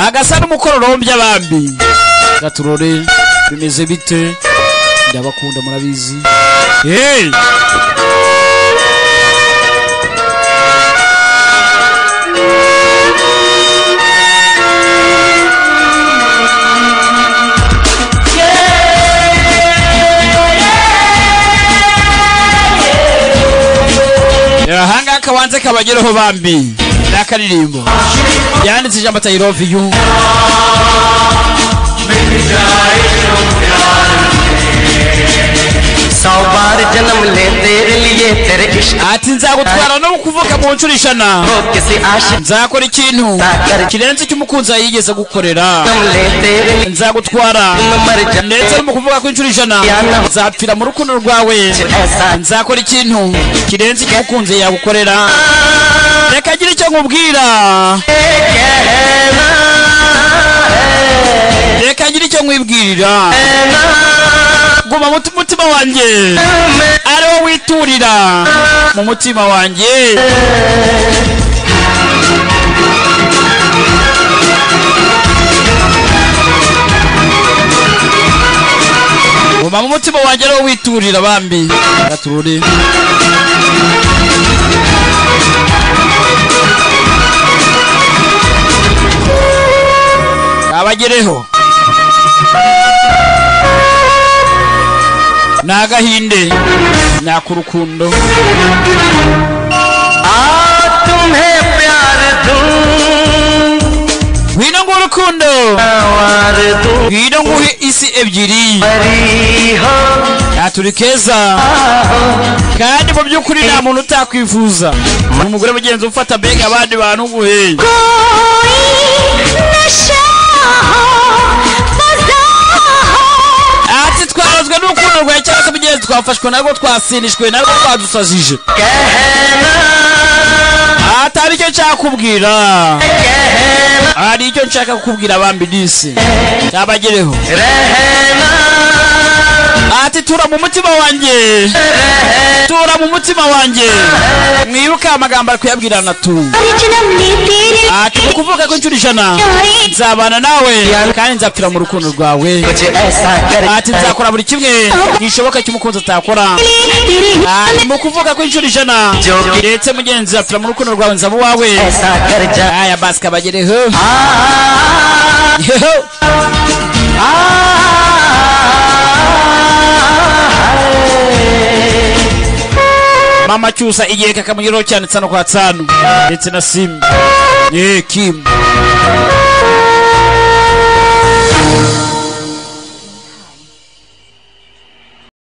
Agasa n'umukororombya bambi. Gaturore bimeze bite? Ndabakunda murabizi. Hey! Ahanga kawanze kabagereho bambi nakaririmbo yanditse ijambo ati I love you. Ati nzagutwara no kuvuka mu nshuro 100, nzakora ikintu kirenze cy'umukunzi yigeze gukorera, nzagutwara ndetse no kuvuga ko inshuro 100 nzapfira mu rukundo rwawe, nzakora ikintu kirenze cy'umukunzi yagukorera. Reka ngira icyo nkubwira, reka ngira icyo nkwibwirira. Guma mu mutima wanjye ariwo witurira mu mutima wanjye. Guma mu mutima wanjye ariwo witurira bambi. Gaturure abagereho nagahinde nakurukundo. Ngwino ngurukundo, ngwino nguhe isi ebyiri, aturi keza kandi mu by'ukuri nta muntu utakwifuza umugore mugenzi ufata mbega abandi bantu nguhe. Ati twarozwe n'urukundo rwawe cyangwa se mugenzi twafashwe narwo, twasinishwe narwo, twadusajije. Atari icyo nshaka kubwira, hari icyo nshaka kukubwira bambi disi cyabagereho. Ati tura mu mutima wanjye, tura mu mutima wanjye. Mwibuka amagambo ari kuyabwirana tu. Ati kuvuga ko inshuro 100 nzabana nawe kandi nzapfira mu rukundo rwawe. Ati nzakora buri kimwe gishoboka cy'umukunzi atakora. Ati mu kuvuga ko inshuro 100 ndetse mugenzi nzapfira mu rukundo rwawe nzaba uwawe. Aya basi kabagereho. Mama Cyusa igihe kakamugeraho cyane tsano kwa tsano ndetse na Sim. Kim.